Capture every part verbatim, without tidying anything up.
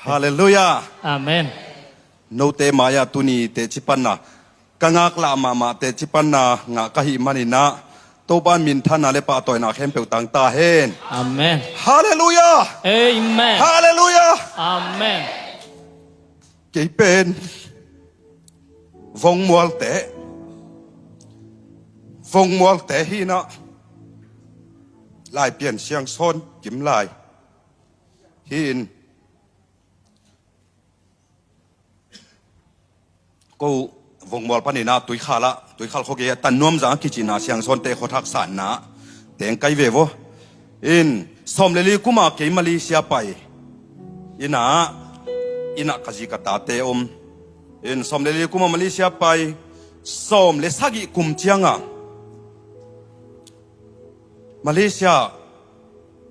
Halleluiah. Amen. Note mai-ah tuni teci panna ka ngaklah mahmah teci panna ngah ka hih maninah Topa minthanna le pahtawina khempeuh tang ta hen. Amen. Halleluiah. Amen. Halleluiah. Amen. Kei pen Vongmualte, Vongmualte hinah Laipian Siangsawn kim lai hi-in ko Vongmual paninah Tuikhal ah, Tuikhal khuagei ah Tannuamzang a kicihna Siangsawnte khuathak sanna teng kai ve vaw. In sawm le li kuma kei Malaysia pai. Innah, innah ka zi ka tate om. In sawm le li kuma Malaysia pai. Sawm le sagih kum cianga Malaysia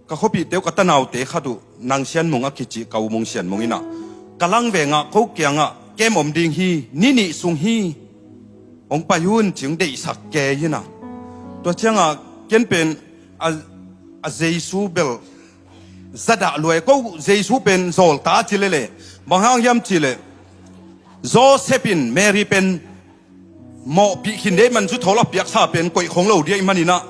ka khuapihte uh ka tanaute khat uh Nang Sian Mung a kicih ka U Mung Sian Mung innah ka langvengah ko kiangah kem om ding hi, ni nih sung hi, hong pai un ci hong deihsak kei innah. Tua ciangah ken pen a, a Jesu bel zadah luai ko, Jesu pen zawlta ci lele. Bang hang hiam cihleh Joseph in Mary pen mawhpih khin dei man cu thawl a piaksa pen koih khong lo dei maninah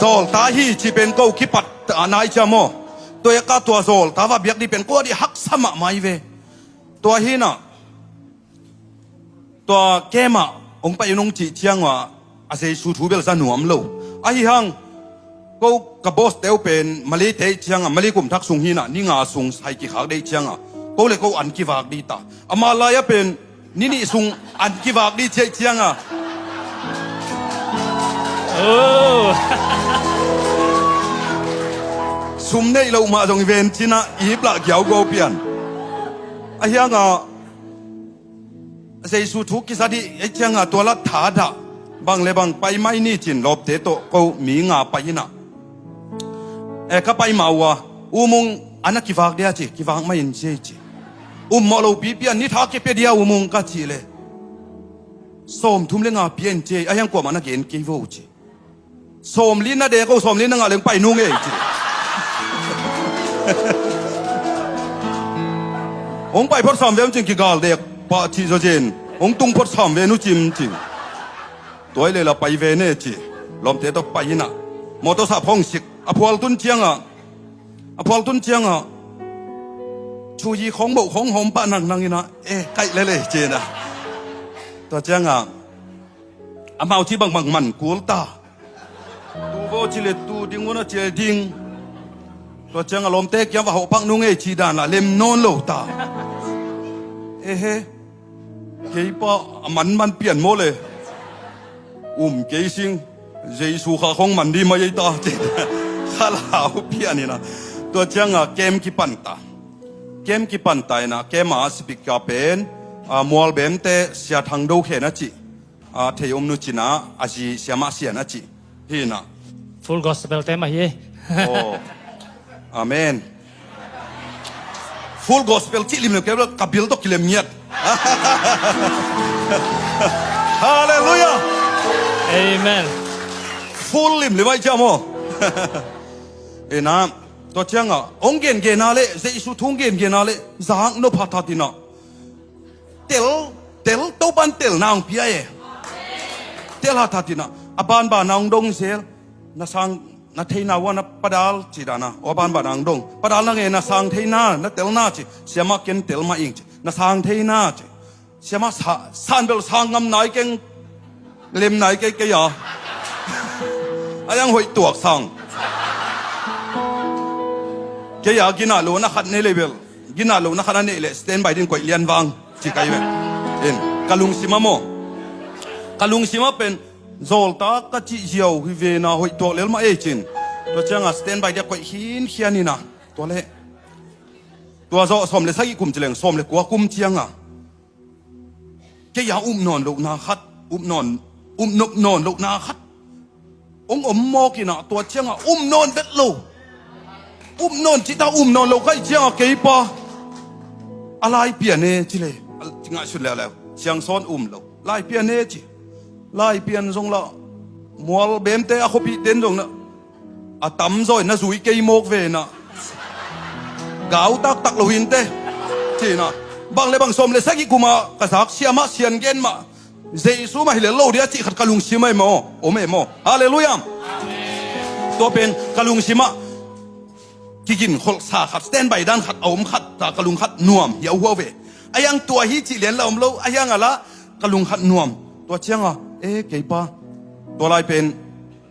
zawlta hi ci pen ko kipat a nai cia maw? Tua eka tua zawlta va biak dih pen ko a dih haksa mahmah hi ve. Tua hinah tua kemah hong pai in hong cih ciangah a Jesu thu bel za nuam lo. Ahi hang ko ka boss teu pen Malay te ciangah Malay kum thak sung hinah ni nga sung sai kikhak dei ciangah ko le ko an kivak dih ta. Amah lai-ah pen ni nih sung an kivak dih ciah ciangah Oh. Sum neih loh mah zong i ven cinah i hip lah giaugo pian. Ahi hangah Jesu thu kiza dih ei ciangah tua la thadah bang le bang pai mai ni cin lawpte tawh ko mi nga pai innah. E ka pai mah uh a U Mung an a kivak dia ci, kivak mai in ci ei ci. Um mawh lo pipi a ni tha kipia dia U Mung ka cih le sawm thum le nga pia in ci ei, a hiang kuamah na gen kei vo ci. Sawmli na dek o, sawmli na ngah leng pai nung ei ci. Hong pai phot sam ve um cing kigal dek pah cih zawzen hong tung phot sam ve nu cim cing. Tuai lela pai ve ne ci. Lawmte tawh pai innah mawtaw sah phawng sik a phual tun ciangah a phual tun ciangah chuyi khawng moh khawng hawm pah nangnang innah e kaih lele ci innah. Tua ciangah amau ci bangbang man kul ta. Tu vaw ci le tu, ding un a ci le ding. Tua ciang a lawmte kiang va hawh pak nung ei ci dan la lem nawn lo ta. Ehe. Kei pa a manman pian maw le. Um kei sing. Jesu kha khong man di mai ei ta ci. Khalau pian ina. Tua ciang a kem kipan ta. Kem kipan ta ina kem a sipika pen a mualbemte Sia Thang Do Khen a ci. A thei om nu cina a zi siamah sian a ci. Hi na. Full Gospel te mah hi. Oh. Amen. Full Gospel cih lim le kebel ka bil tawh kilem ngiat. Halleluiah. Amen. Full lim le mai ciam aw. Ina tua cianga ong gen gen a le Jesu thu ong gen gen a le zak no pha that ina. Tel, tel, Topan telna hong pia e. Tel hathat ina a banbana hong dong zel. Na sang na theina ua na padal ci dana aw a banbana hong dong. Padal na nge na sang theina na telna ci. Siamah ken tel mah ing ci. Na sang theina ci. Siamah sa, san bel sang ngam nai keng. Lem nai kei kei a. A yang hoih tuak sang. Kei a ginah lo na khat nei le bel. Ginah lo na khat a neih leh standby din koih lian vang ci kai ve. In ka lungsima maw? Ka lungsima pen zawlta ka cih ziau hi vena hoih tuak lel mah ei cin. Tua cianga standby dia koih khinkhian ina. Tua le tua zawh sawm le sagih kum ci leng sawm le kua kum cianga kei a up nawn lohna khat, up nawn, up nop nawn lohna khat hong om mawk ina tua cianga um nawn vet lo. Um nawn cita um nawn lo kaih cianga kei pa a laipian e ci le. Ci ngaihsut leuleu siangsawn um lo laipian e ci. Laipian zong la mual bemte a khuapihten zong na a tamzaw in na zui kei mawk ve na. Gau taktak lo hinte. Cina. Bang le bang sawm le sagih kuma ka zak siamah sian gen mah Jesu mah hi le lo dia cih khat ka lungsim ai maw, om e maw. Halleluiah. Tua pen ka lungsimah kigin kholhsa khat, standby dan khat a om khat ta ka lung khat nuam hiauhuau ve. A hiang tua hi cih lian la om lo, a hiang a la ka lung khat nuam. Tua cianga e kei pa, tua lai pen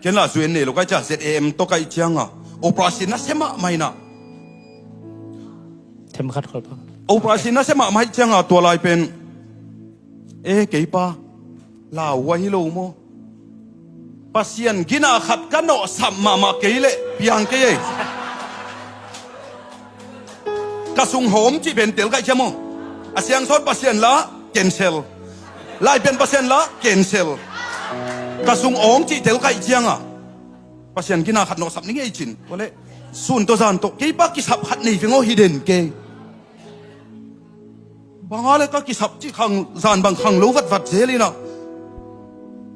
ken la zuen nei lo kai cia Z A M tawh kai cianga operation na semah mai na. Themkhat kholpa. Operation na semah mai cianga tua lai pen e kei pa, lau huai hi lo maw? Pasian gina khat ka nawhsap mahmah kei leh piang kei ei. Ka sung hawm cih pen tel kaih ciam aw. A siangsawn Pasian la cancel. Lai pian Pasian la cancel. Ka sung awng cih tel kaih cianga Pasian gina khat nawhsap ni ngei cin. Tua leh sun tawh zan tawh kei pa kisap khat nei veng aw hi den kei. Banga le ka kisap cih khang zan bang khang lo vatvat zel ina.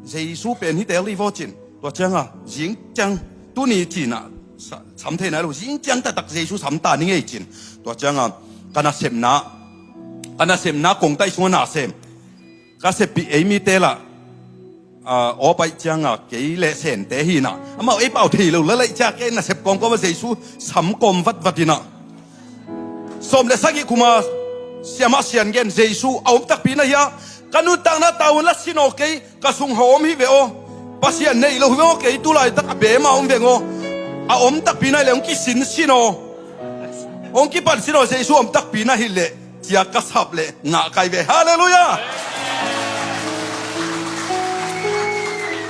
Jesu pen hi tel i vaw cin. Tua cianga zing ciang tuni cina sa- sam thei nai lo, zing ciang taktak Jesu sam ta ni ngei cin. Tua cianga ka nasepna, ka nasepna kongtai sunga nasem ka seppih ei mite lah a, aw paih cianga kei le sente hina amau ei pau thei lo la laih cia kei nasep kawmkawma Jesu sam kawm vatvat ina. Sawm le sagih kuma siamah sian gen Jesu a om takpi na hia. Ka nuntakna taun la sin aw kei, ka sung hawm hi ve aw. Pasian nei lo hi ve aw kei, tulaitak a bema om veng aw. A om takpi na hi le hong kisin sin aw. Hong kipan sin aw Jesu om takpi na hi le cia ka sap le ngah kai ve. Halleluiah.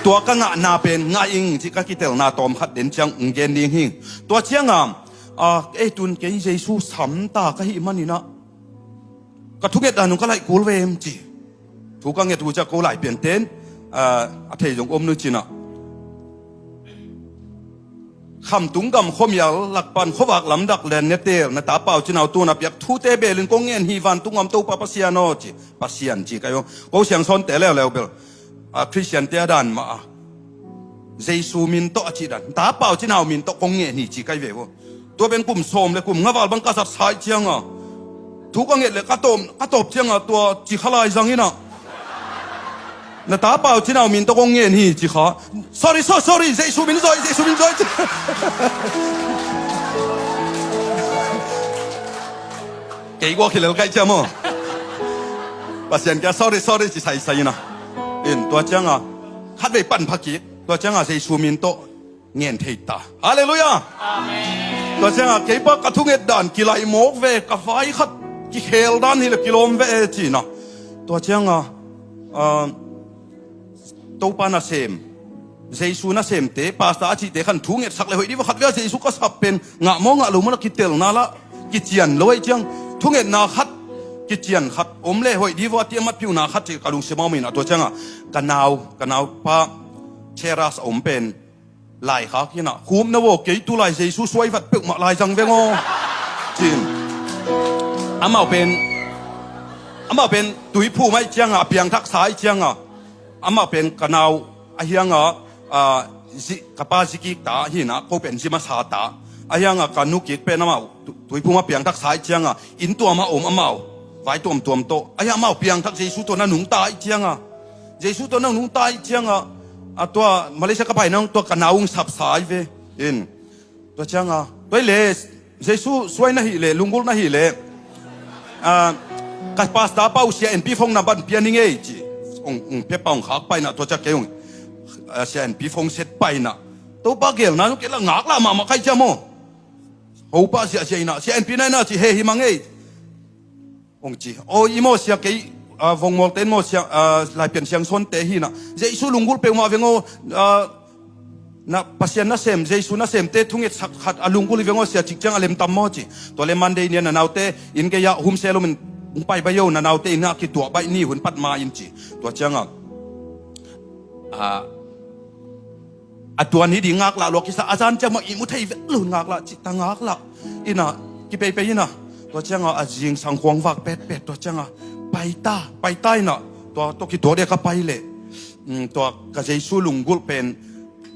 Tua ka ngahna pen ngah ing ci ka kitelna tawm khat den ciang ung gen ding hing. Tua cianga a, ei tun kei Jesu samta ka hih manina ka thunget dan nung ka laih kul ve em ci. Thu ka nget uh cia ko lai pianten a, a thei zong om nu cina. Khamtung gam khuamial lakpan khuavak lamdak le netel na ta pau cinau tuna piak thute belin kong ngen hi vantung om Topa Pasian aw ci. Pasian ci kai aw. Ko siangsawnte leuleu bel a, Khristiante a dan mah a Jesu min tawh a cih dan ta pau cinau min tawh kong ngen hi ci kai ve aw. Tua pen kum sawm le kum ngaval bang ka zat sai cianga thu ka nget le ka tawp, ka tawp cianga tua ci kha lai zangina. Na ta pau cinau min tawh kong ngen hi ci kha. Sorry, so, sorry, Jesu min zawi, Jesu min zawi. Kei gua khilel kai ciam aw. Pasian kia sorry, sorry ci saisai ina. In tua cianga khatvei pan phakik tua cianga Jesu min tawh ngen thei ta. Halleluiah. Amen. Tua cianga kei pa ka thunget dan kilaih mawk ve, ka vai khat kikhel dan hi le kilawm ve e cina. Tua cianga a, Topa nasem, Jesu nasemte pasta a cihte khan thungetsak le hoih diva khat vea Jesu ka sap pen ngah maw ngah lo maw la kitelna la kician lo aih ciang thungetna khat kician khat om le hoih diva a tiamat piuhna khat ci ka lungsim a om ina. Tua cianga ka nau, ka naupa Cheras a om pen laikhak hina khupna vaw kei tulai Jesu suaivat peuhmah lai zang veng aw cin. Amau pen, amau pen tuiphum aih cianga a piangthaksa aih cianga amah pen ka nau a hianga a, zi, ka pa zi kik ta hina ko pen zi masa ta a hianga ka nu kik pen amau tu- tuiphum a piangthaksa aih cianga inn tuam a om amau vai tuamtuam tawh a hiang amau piangthak Jesu tawh na nungta aih cianga Jesu tawh na nungta aih cianga a tua Malaysia ka pai nang tua ka nau ung sapsa aih ve in. Tua cianga tua le Jesu suai na hi le lunggulh na hi le a, ka pasta pa uh sia enpi phong na ban pia ni ngei ci. Ong, ong pia pa ong khak paina tua cia kei ong a, sia enpi phong set paina. Topa gelna nu kei la ngak la mahmah kai cia maw. Hopa sia sia ina sia enpi na ina ci he hi ma ngei. Ong ci aw i maw sia kei a, vongmawlte in maw sia a, laipian siangsawnte hina Jesu lunggulh peuhmah veng aw a, na Pasian nasem Jesu nasemte thungetsak khat a lunggulh hi veng aw sia cik ciang a lemtam maw ci. Tua le Monday nia na naute inn gei-ah humse lomin hong pai baih o na naute inn ah kituah baih ni hun pat ma in ci. Tua cianga a, a tuan hi ding ngaklah lua kisa a zan ciang mah ihmu thei vet lo ngaklah cihta ngaklah ina kipeipei ina. Tua cianga a zingsang khuang vak petpet tua cianga paita paita ina tua tua kituak dia ka pai leh tua ka Jesu lunggulh pen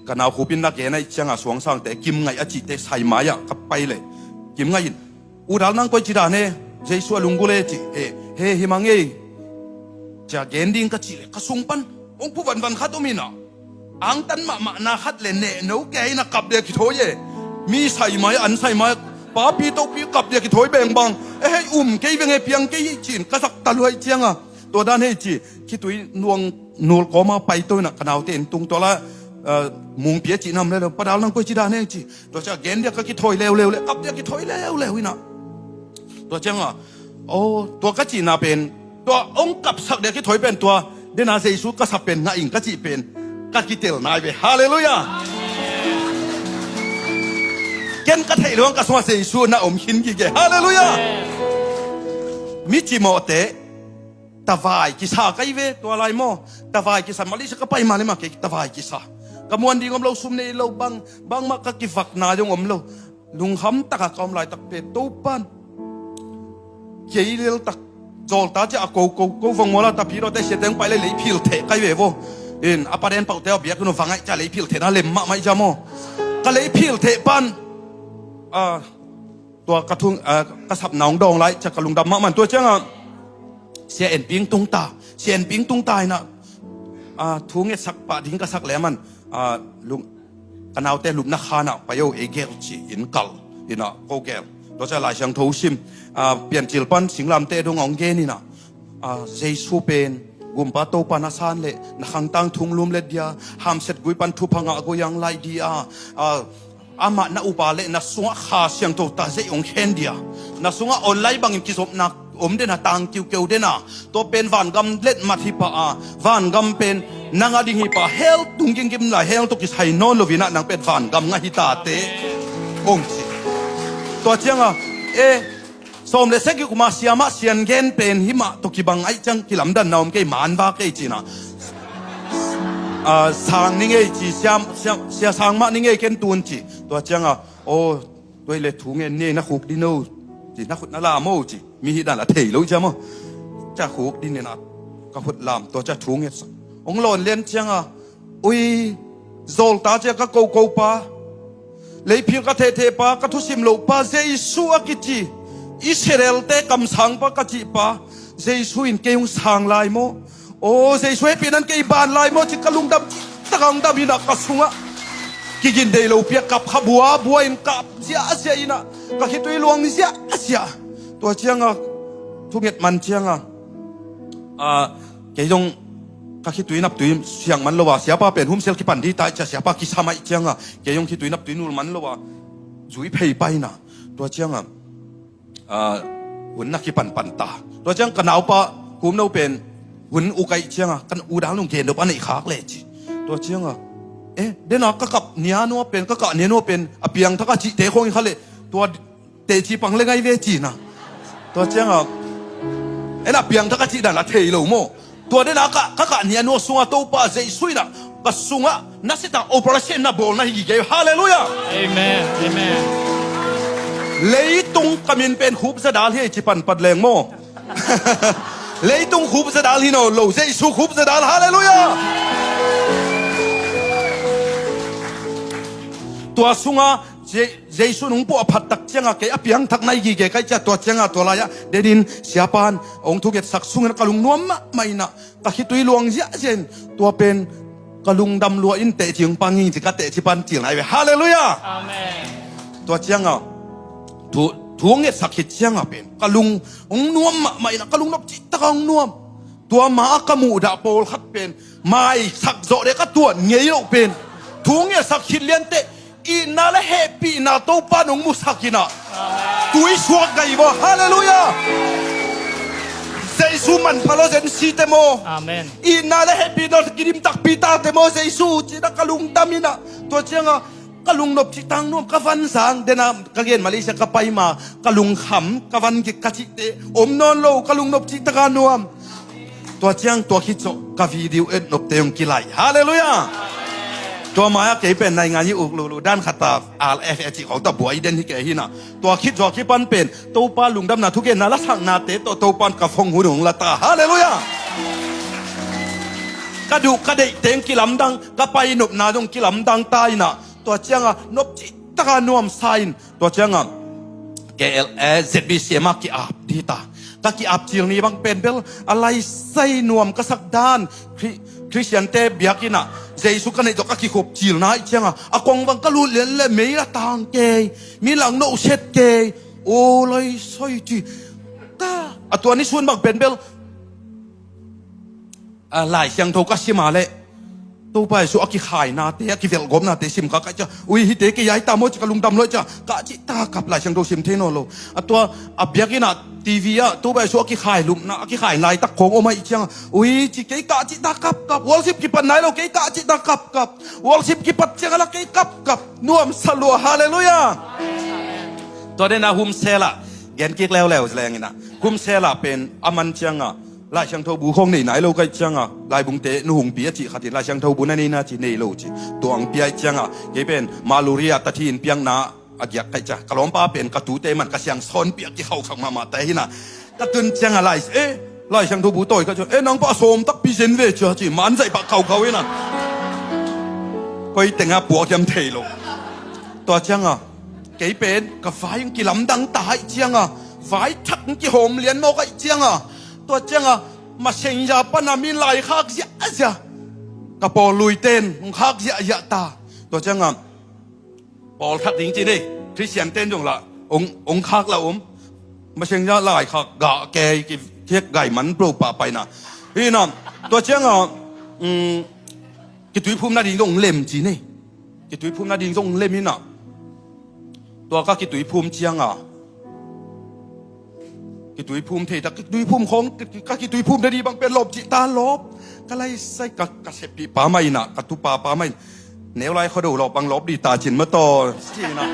ka nau khupin na gen aih cianga suangsangte kim ngaih a cihte sai mai-ah ka pai leh kim ngaih in U Dal, nang koici dan he? Jesu a lunggulh e ci. He, he, hi mang ei. Cia gen ding ka cih leh ka sung pan hong phu vanvan khat om in ah, angtan mahmahna khat le nehno kei in ah kap dia kithawi e. Mi sai mai, an sai mai, papi topi kap dia kithawi bengbang. E hei, um kei veng e, piang kei hi ci-in ka zak ta luai ciang a, tua dan hei ci. Khitui nuang nul kawma paito in ah ka naute in tung tua la, ah, mungpi a cih nam le lo, Pa Dal, nang koici dan he ci. Tua ciang gen dia ka kithawi leuleu le, kap dia kithawi leuleu in ah. Tua ciang a, oh, tua ka cihna pen, tua hong kapsak dia kithawi pen, tua dena Jesu ka sap pen ngah ing ka cih pen ka kitel nai ve. Halleluiah. Ken ka theih lo ang, ka sungah Jesu na om khin gige. Halleluiah. Mi cimawhte tavai kisa kai ve tua lai maw. Tavai kisa, Malaysia ka pai mah le mah kei tavai kisa. Ka muan ding om lo, sum nei lo, bang, bangmah ka kivakna zong om lo. Lungkham takah ka om laitak pen Topan kei leltak zawlta cia a ko, ko, ko vong muala tapi dawte siate hong pai le leiphil theh kai ve vaw. In a paden pauhte a biak in uh vangaih cia leiphil thehna lem mahmah i cia maw. Ka leiphil theh pan, ah, tua ka thung, ah, ka sapna hong dawng lai cia ka lungdam mahmah in. Tua ciangah Sia En Ping tung ta. Sia En Ping tung ta in ah, ah, thu ngetsak pah ding ka sak leh aman, ah, lung, ka naute lupna khanah pai o, ei gel ci-in kal in ah ko gel. Tua ciang Lai Siangtho sim, ah, Piancil pan singlamteh dong hong gen in ah, ah, Jesu pen Gumpa Topa na san leh na khangtang thunglum let dia, hamset gui pan thupha ngah gui ang lai dia, ah, amah na upa le na sungah Kha Siangtho tazeih hong khen dia, na sungah online bangin kizopna om dena, tang kiukeu dena, tua pen vangam letmat hi pah a, vangam pen nang a ding hi pah, hell tung gingim lai, hell tawh kisai nawn lo in ah nang pen vangam ngah hi tate, hong ci. Tua ciangah, e, sawm le sagih kum a siamah sian gen pen himah tawh kibang ahih ciang kilamdanna om kei, man va kei ci-in ah, ah, sang ni ngei ci, siam, siam, sia sang mah ni ngei ken tun ci. Tua ciangah, aw, tua hi le thu ngen ni, na khuk din o ci, na khut na lam o ci. Mi hih dan la thei lo cia maw. Cia khuk din in ah ka khut lam, tua cia thu ngetsak. Hong lawn lian ciangah, ui, zawlta cia ka koko pa, leiphil ka thehtheh pa, ka thusim loh pa, Jesu a kici Israelte kamsang pa ka cih pa, Jesu in kei hong sang lai maw. Aw, Jesu hehpihna in kei ban lai maw ci ka lungdam cihtakah hong dam in ah ka sungah kigin dei lopi a kap kha, bua bua in kap ziahziah in ah ka khitui luang ziahziah. Tua ciangah thunget man ciangah, ah, kei zong ka khitui naptui siang man lo a, siapa pen humsel kipan dih ta ih cia siapa kisam ahih ciangah kei zong khitui naptui nul man lo a, zui phei pai in ah. Tua ciangah, ah, hun na kipanpan ta. Tua ciang ka naupa Kum No pen hun uk ahih ciangah, kan u dang nung gen dop a neih khak leh ci. Tua ciangah, eh, dena ka kap nia nua pen, ka kah nia nua pen a piangthak a cihte khawng hi kha leh, tua teci pang le ngai ve ci in ah. Tua ciangah, en a piangthak a cih dan la thei lo maw. Tua dena ka, ka kah nia nua sungah Topa Jesu in ah ka sungah nasep tak operation na bawlna hi gige. Halleluiah. Amen. Amen. Leitung ka min pen Khup Za Dal hi ei ci panpat leng maw. Leitung Khup Za Dal hi nawn lo, Jesu Khup Za Dal. Halleluiah. Tua sungah Je-, Jesu nung puah phat tak ciangah kei a piangthak nai gige ka hih ciah, tua ciangah tua lai-ah denin siapan hong thungetsak sungin ka lungnuam mahmah in ah, ka khitui luang ziahziah in, tua pen ka lungdam lua in teci hong pang ing ci, ka teci pan cil nai ve. Halleluiah. Amen. Tua ciangah thu, thu hong ngetsak khit ciangah pen ka lung hong nuam mahmah in ah, ka lungnop cihtakah hong nuam. Tua ma-ah ka muhdah pawlkhat pen maisak zawh dek a tuat ngei loh pen thu ngetsak khit lianteh itna le hehpihna Topa nong musak in ah, tui suak gai vaw. Halleluiah. Jesu manpha lo zen site maw. Amen. Itna le hehpihna kidimtakpi tate maw Jesu ci-in ah ka lungdam in ah, tua ciangah ka lungnop cihtak nuam, ka vanzang dena ka gen Malaysia ka pai ma ka lungkham, ka van gik ka cihte om nawn lo, ka lungnop cihtakah nuam. Tua ciang tua khit zawh ka video et nopte hong kilai. Halleluiah. Tua mai-ah kei pen naingan hi uk lulu dan khat a R F A cih khawng tawh buai den hi kei hi in ah. Tua khit zawh a kipan pen Topa lungdamna thugenna lasaknate tawh Topan ka phone hun hong la ta. Halleluiah. Ka duh ka deih teng kilamdang, ka pai nopna zong kilamdang ta in ah, tua ciangah nop cihtakah nuamsa in, tua ciangah K L A Z B C M ah ki-ap dih ta. Ka ki-ap cil ni bang pen bel a laisai nuam ka sak dan, Khri-, Khristiante biakinn ah Jesu ka neih tawh ka kikhop cil na ih cianga a kong bang ka lut lian le mei la tang kei, mi lang no set kei, o laisai ci ta. A tua ni sun bang pen bel a, Lai Siangtho ka sim a leh Topa Jesu a kikhainate, a kivelhgawpnate sim ka kaih cia. Ui, hihte kei ai ta maw ci ka lungdam luai cia. Kah cih ta kap, Lai Siangtho sim thei nawn lo. A tua a biakinn ah T V ah Topa Jesu a kikhai lupna, a kikhai laitak khong om aih cianga, ui ci kei kah cih ta kap kap. Worship kipat nai lo kei kah cih ta kap kap. Worship kipat cianga la kei kap kap. Nuamsa lua, halleluiah. Tua dena humsel ah gen kik leuleu leng ina, humsel ah pen a man cianga Lai Siangtho bu khong nei nai lo kaih cianga, laibungte nu hungpi a cih khatin Lai Siangtho bu na neina ci nei lo ci. Tua ang piaih cianga kei pen Maluri ah Pathian piakna a giak kaih cia. Ka lawmpa pen ka tute man ka siang sawn piak kikhaukhak mahmahte hina. Ka tun cianga Lai, eh, Lai Siangtho bu tawi kaih cia. Eh, nang pah a sawm takpi zen ve cia ci. Man zaih pah khaukhau hina. Koi tengah puak hiam thei lo. Tua cianga kei pen ka vai ang kilamdang ta aih cianga, vai thak ang kihawm lian mawk aih cianga, tua cianga masengza pana min laikhak ziahziah, ka pawl luiten hong khak ziahziah ta. Tua cianga pawl thak ding ci nei, Khristian ten zong lah hong, hong khak lah om. Masengza laikhak gah kei ki thiak gai man pro pah paina. Hina, tua cianga, um, kituiphum nading zong lem ci nei. Kituiphum nading zong lem hina. Tua ka kituiphum cianga kituiphum thei ta, kituiphum khong, ka kituiphum nading bang pen lawp cih ta lawp. Ka laisai ka, ka seppih pa mah ina, ka tupa pa mah ina. Neu lai khuado lawp bang lawp dih ta cin mataw cina.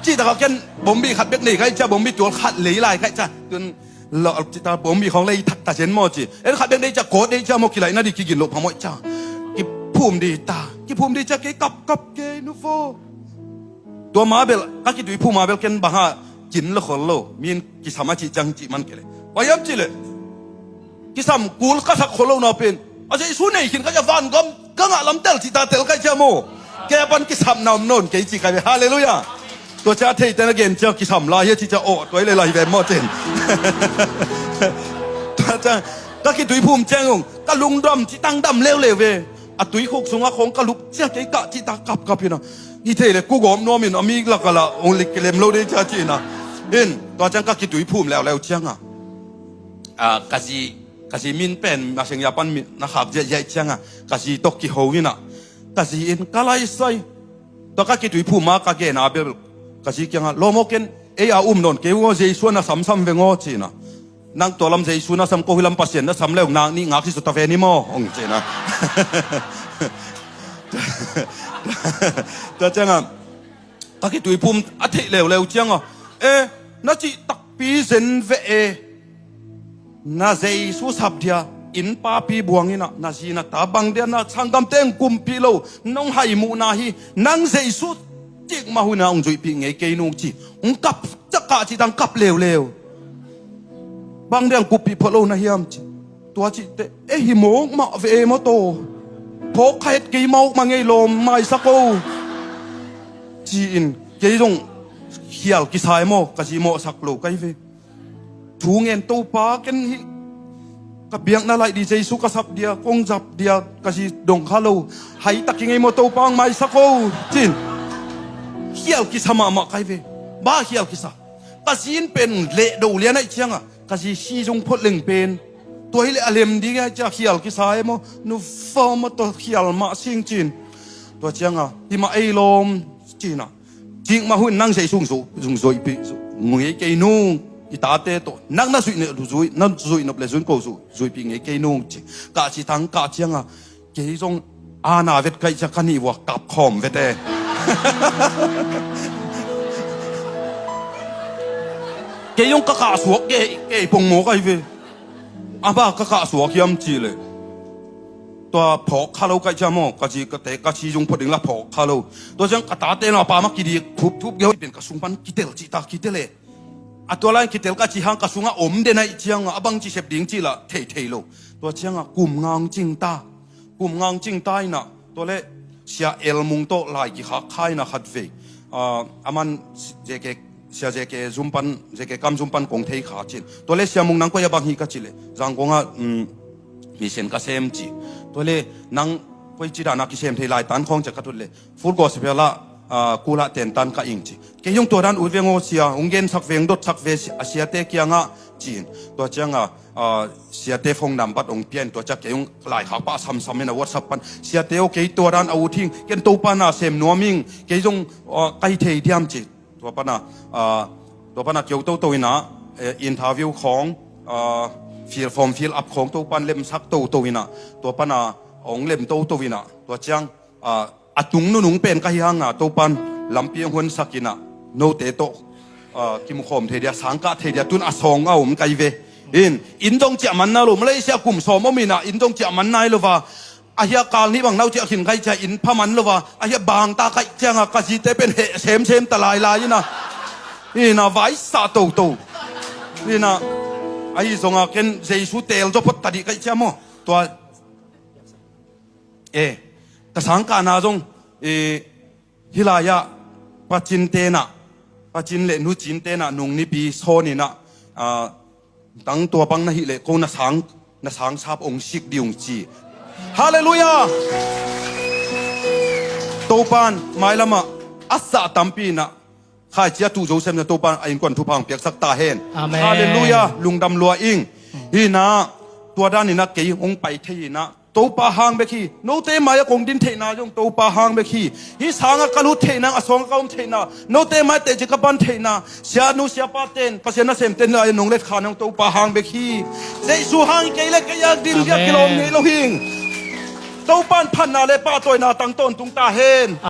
Cih taka ken bombi khat bek nei kaih cia, bombi tual khat lei lai kaih cia. Tun lawp cih ta bombi khong lei thak ta cin maw ci. En khat bek nei cia kawt nei cia maw kilaihna dih kigin loh phamawh cia. Kiphum dih ta, kiphum dih cia kei kapkap kei nuvo. Tua mabel ka kituiphum mabel ken bang ha kin lo khol lo, min kisam a cih ciang cih man kei le. Pai am cih le kisam kul ka sak khol lo na pen a Jesu nei khin ka cia vangam ka ngah lam tel cih ta tel kaih cia maw. Kei a pan kisapna om nawn kei cih kaih ve. Halleluiah. Tua cia theite na gen cia kisam lai hia cih cia aw tua i le lai ve maw cin. Tua cia ka kituiphum ciang ung ka lungdam cih tangdam leuleu ve. A tuikhuk sungah khong ka lup cia kei kah cih ta kapkap hina. I thei le kugawm nuamin a mi laka lah ung lik kilem lo dei cia cihna. In tua ciang ka kituiphum leuleu cianga, a, ka zi, ka zi min pen masengza pan min na khak ziahziah cianga ka zi tawh kiho hina. Ka zi in ka laisai. Tua ka kituiphum a ka gena bel ka zi kianga lawm aw ken ei a um nawn kei uh aw, Jesu a na samsam veng aw cina. Nang tua lam Jesu na sam ko hi lam Pasian na sam leu nak nih ngak hi sut ta ve ni maw hong cina. Tua cianga ka kituiphum a theih leuleu cianga, e, na cih takpi zen ve e. Na Jesu sap dia inn papi buang ina, na zi na ta bang dia na sanggamte hong kumpih lo, nong haimuhna hi, nang Jesu cikmah huina hong zuihpih ngei kei nung ci. Hong kap cakah cih tang kap leuleu. Bang dia hong kumpih phot lo na hiam ci. Tua cihte e hi mawk mah ve e maw taw. Phawk kha het kei mawk mah ngei lawm maisak o. Ci-in kei zong khial kisa e maw ka zi mawhsak lo kai ve. Thu ngen Topa ken hih ka biakna laih di Jesu ka sap dia kong zap dia ka zi dong kha lo. Hai tak i ngei maw Topa ang maisak o cin. Khial kisa mahmah kai ve. Ba khial kisa. Ka zin pen leh do lian aih cianga ka zi si zung phot leng pen tua hi leh a lem ding aih cia khial kisa e maw. Nu fo maw tua khial mah sing cin. Tua cianga hi mah ei lawm cina. Cikmah hun nang Jesu zung zuihpih ngei kei nung. I tate tawh nang na zuih nop le zun ko zuihpih ngei kei nung ci. Kah ci tang kah cianga kei zong ana vet kaih cia ka nih vua kap khawm vete. Kei zong ka kah suak kei pongmaw kai ve. A ba ka kah suak hiam ci le. Tua phawk kha lo kaih cia maw ka ci ka te ka ci zung phot ding la phawk kha lo. Tua ciang ka tate na pa ma kidik thupthup geu pen ka sung pan kitel cih ta kitel e. A tua lai kitel ka ci hang ka sungah om den aih cianga a bang ci sep ding cih la thei thei lo. Tua cianga kum ngang cing ta. Kum ngang cing ta ina tua le Sia El Mung tawh lai kikhak kha ina khat vei. A, a man J K Sia Zeke zum pan, Zeke kam zum pan kong thei kha cin. Tua le Sia Mung nang koi a bang hi ka ci le, Zangkong ah, um, mission ka sem ci. Tua le nang koi ci dan a kisem thei lai tan khawng ci a ka thut le, Full Gospel ah, ah, kul ah ten tan ka ing ci. Kei zong tua dan ut veng aw Sia, hong gensak veng dotsak ve a siate kiangah cin. Tua ciangah, ah, siate phone number hong pia in tua ciang kei zong laikhak pah samsam in a WhatsApp pan. Siate aw kei tua dan a ut hing, ken Topa na sem nuam ing, kei zong, ah, ka hi thei diam ci. Tua pana, ah, tua pana keu toto ina, eh, interview khawng, ah, fill, form fill up khawng Topan lemsak toto ina, tua pana hong lem toto ina, tua ciang, ah, a tung nunung pen ka hi hanga Topan lampi hong honsak ina, note tawh, ah, kimukhawm thei dia, sangkah thei dia, tun a sawng a om kai ve. In, inn dong ciah man nai lo, Malaysia kum sawm om ina, inn dong ciah man nai lo va, a hia kal nih bang nau ciah khin kai ciah inn pha man lo va, a hia bang ta kai cianga ka zite pen heh semsem ta lailai ina. Ina vaisah toto. Ina, ahi zonga ken Jesu tel zo phot ta dih kai ciah maw. Tua, eh, ka sangkahna zong, eh, hih lai-ah Pa Cin tenah, Pa Cin le Nu Cin tenah nung nipi sawn inah, ah, tang tua bang na hih leh ko na sang, na sang sap ong sik dih ung ci. Halleluiah. Topan mailamah a sah tampi inah khaici a tuh zo semna Topan a innkuan thupha hong piaksak ta hen. Amen. Halleluiah. Lungdam lua ing. Hinah tua dan inah kei hong pai thei inah Topa hang bek hi. Note mai-ah kong din theihna zong Topa hang bek hi. Hih sangah ka lut theihna, a sawngah ka om theihna, note mai teci ka pan theihna, sianu siapa ten, Pasian nasem ten lai nong let khan zong Topa hang bek hi. Jesu hang hi kei le kei a din dia kilawm ngei lo hing. Topa in phatna le pahtawina tang tawntung ta hen.